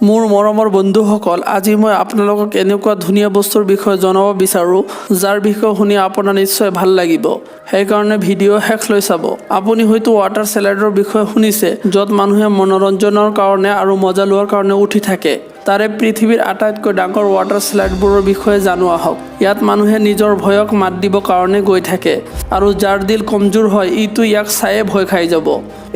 মোৰ মৰমৰ বন্ধুসকল, আজি মই আপোনালোকক এনেকুৱা ধুনীয়া বস্তুৰ বিষয়ে জনাব বিচাৰোঁ, যাৰ বিষয়ে শুনি আপোনাৰ নিশ্চয় ভাল লাগিব। সেইকাৰণে ভিডিঅ' শেষ লৈ চাব। আপুনি হয়তো ৱাটাৰ শ্লাইডৰ বিষয়ে শুনিছে, য'ত মানুহে মনোৰঞ্জনৰ কাৰণে আৰু মজা লোৱাৰ কাৰণে উঠি থাকে। তাৰে পৃথিৱীৰ আটাইতকৈ ডাঙৰ ৱাটাৰ শ্লাইডবোৰৰ বিষয়ে জানো আহক। ইয়াত মানুহে নিজৰ ভয়ক মাত দিবৰ কাৰণে গৈ থাকে আৰু যাৰ দিল কমজোৰ হয়, ইটো ইয়াক চায়ে ভয় খাই যাব।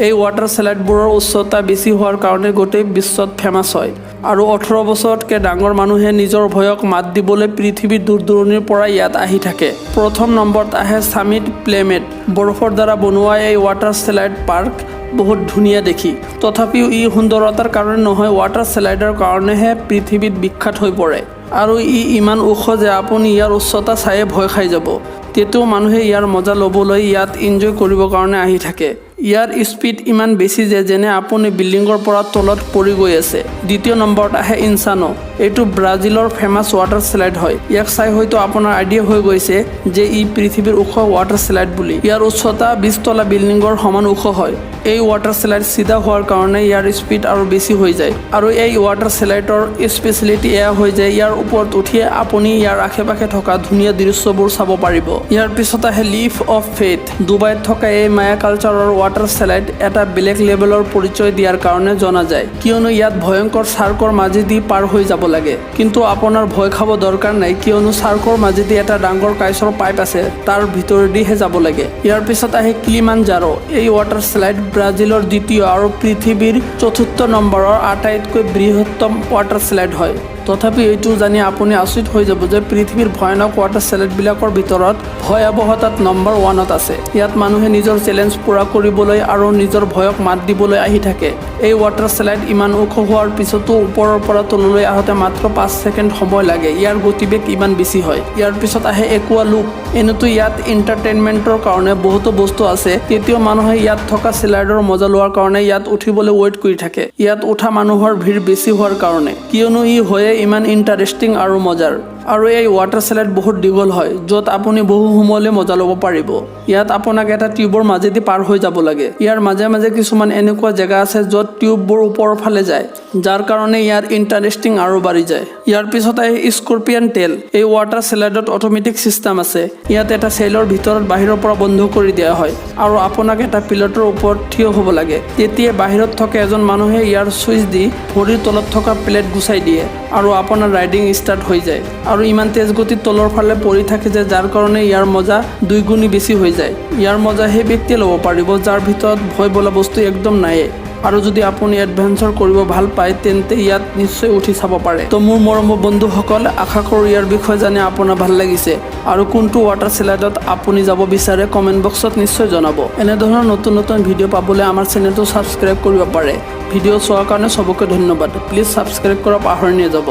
এই ৱাটাৰ শ্লাইডবোৰৰ উচ্চতা বেছি হোৱাৰ কাৰণে গোটেই বিশ্বত ফেমাছ হয় আৰু 18 বছৰতকৈ ডাঙৰ মানুহে নিজৰ ভয়ক মাত দিবলৈ পৃথিৱীৰ দূৰ দূৰণিৰ পৰা ইয়াত আহি থাকে। প্ৰথম নম্বৰত আহে ছামিট প্লেমেট। বৰফৰ দ্বাৰা বনোৱা এই ৱাটাৰ শ্লাইড পাৰ্ক বহুত ধুনীয়া দেখি। তথাপিও ই সুন্দৰতাৰ কাৰণে নহয়, ৱাটাৰ শ্লাইডৰ কাৰণেহে পৃথিৱীত বিখ্যাত হৈ পৰে। আৰু ই ইমান ওখ যে আপুনি ইয়াৰ উচ্চতা চায়ে ভয় খাই যাব। তেতিয়াও মানুহে ইয়াৰ মজা ল'বলৈ, ইয়াত এনজয় কৰিবৰ কাৰণে আহি থাকে। ইয়াৰ স্পীড ইমান বেছি যে যেনে আপুনি বিল্ডিঙৰ পৰা তলত পৰি গৈ আছে। দ্বিতীয় নম্বৰত আহে ইনচানো। এইটো ব্ৰাজিলৰ ফেমাছ ৱাটাৰ শ্লাইড হয়। ইয়াক চাই হয়তো আপোনাৰ আইডিয়া হৈ গৈছে যে ই পৃথিৱীৰ ওখ ৱাটাৰ শ্লাইড বুলি। ইয়াৰ উচ্চতা 20 তলা বিল্ডিঙৰ সমান ওখ হয়। এই ৱাটাৰ শ্লাইড চিধা হোৱাৰ কাৰণে ইয়াৰ স্পীড আৰু বেছি হৈ যায়। আৰু এই ৱাটাৰ শ্লাইডৰ স্পেচিয়েলিটি এয়া হয় যে ইয়াৰ ওপৰত উঠিয়ে আপুনি ইয়াৰ আশে পাশে থকা ধুনীয়া দৃশ্যবোৰ চাব পাৰিব। ইয়াৰ পিছত আহে লিপ অফ ফেইথ। ডুবাইত থকা এই মায়া কালচাৰৰ ৱাটাৰ শ্লাইড এটা বেলেগ লেভেলৰ পৰিচয় দিয়াৰ কাৰণে জনা যায়, কিয়নো ইয়াত ভয়ংকৰ চাৰ্কৰ মাজেদি পাৰ হৈ যাব লাগে। কিন্তু আপোনাৰ ভয় খাব দৰকাৰ নাই, কিয়নো চাৰ্কৰ মাজেদি এটা ডাঙৰ কাঁচৰ পাইপ আছে, তাৰ ভিতৰেদিহে যাব লাগে। ইয়াৰ পিছত আহে কিলিমানজাৰো। এই ৱাটাৰ শ্লাইড ব্ৰাজিলৰ দ্বিতীয় আৰু পৃথিৱীৰ চতুৰ্থ নম্বৰৰ আটাইতকৈ বৃহত্তম ৱাটাৰ শ্লাইড হয়। তথাপি এইটো জানি আপুনি আচৰিত হৈ যাব যে পৃথিৱীৰ ভয়ানক ৱাটাৰ শ্লাইডবিলাকৰ ভিতৰত ভয়াৱহতাত নম্বৰ ওৱানত আছে। ইয়াত মানুহে নিজৰ চেলেঞ্জ পূৰা কৰিবলৈ আৰু নিজৰ ভয়ক মাত দিবলৈ আহি থাকে। এই ৱাটাৰ শ্লাইড ইমান ওখ হোৱাৰ পিছতো ওপৰৰ পৰা তললৈ আহোঁতে মাত্ৰ 5 ছেকেণ্ড সময় লাগে। ইয়াৰ গতিবেগ ইমান বেছি হয়। ইয়াৰ পিছত আহে একুৱা লুপ। এনেতো ইয়াত এণ্টাৰটেইনমেণ্টৰ কাৰণে বহুতো বস্তু আছে, তেতিয়াও মানুহে ইয়াত থকা শ্লাইডৰ মজা লোৱাৰ কাৰণে ইয়াত উঠিবলৈ ৱেইট কৰি থাকে। ইয়াত উঠা মানুহৰ ভিৰ বেছি হোৱাৰ কাৰণে, কিয়নো ই হয়ে ইমান ইণ্টাৰেষ্টিং আৰু মজাৰ। আৰু এই ৱাটাৰ শ্লাইড বহুত দীঘল হয়, য'ত আপুনি বহু সময়লৈ মজা ল'ব পাৰিব। ইয়াত আপোনাক এটা টিউবৰ মাজেদি পাৰ হৈ যাব লাগে। ইয়াৰ মাজে মাজে কিছুমান এনেকুৱা জেগা আছে, য'ত টিউববোৰ ওপৰৰ ফালে যায়, যাৰ কাৰণে ইয়াৰ ইণ্টাৰেষ্টিং আৰু বাঢ়ি যায়। ইয়াৰ পিছত আহে স্কৰপিয়ন টেল। এই ৱাটাৰ শ্লাইডত অট'মেটিক ছিষ্টেম আছে। ইয়াত এটা চেলৰ ভিতৰত বাহিৰৰ পৰা বন্ধ কৰি দিয়া হয় আৰু আপোনাক এটা পিলটৰ ওপৰত থিয় হ'ব লাগে। তেতিয়া বাহিৰত থকা এজন মানুহে ইয়াৰ ছুইচ দি ভৰিৰ তলত থকা প্লেট গুচাই দিয়ে আৰু আপোনাৰ ৰাইডিং ষ্টাৰ্ট হৈ যায়। আৰু ইমান তেজ গতিত তলৰ ফালে পৰি থাকে যে যাৰ কাৰণে ইয়াৰ মজা দুই গুণী বেছি হৈ যায়। ইয়াৰ মজা সেই ব্যক্তিয়ে ল'ব পাৰিব, যাৰ ভিতৰত ভয় বোলা বস্তু একদম নায়েই। আৰু যদি আপুনি এডভেঞ্চাৰ কৰিব ভাল পায়, তেন্তে ইয়াত নিশ্চয় উঠি চাব পাৰে। তো মোৰ মৰমৰ বন্ধুসকল, আশা কৰোঁ ইয়াৰ বিষয়ে জানি আপোনাৰ ভাল লাগিছে। আৰু কোনটো ৱাটাৰ শ্লাইডত আপুনি যাব বিচাৰে, কমেণ্ট বক্সত নিশ্চয় জনাব। এনেধৰণৰ নতুন নতুন ভিডিঅ' পাবলৈ আমাৰ চেনেলটো ছাবস্ক্ৰাইব কৰিব পাৰে। ভিডিঅ' চোৱাৰ কাৰণে চবকে ধন্যবাদ। প্লিজ ছাবস্ক্ৰাইব কৰা পাহৰি নাযাব।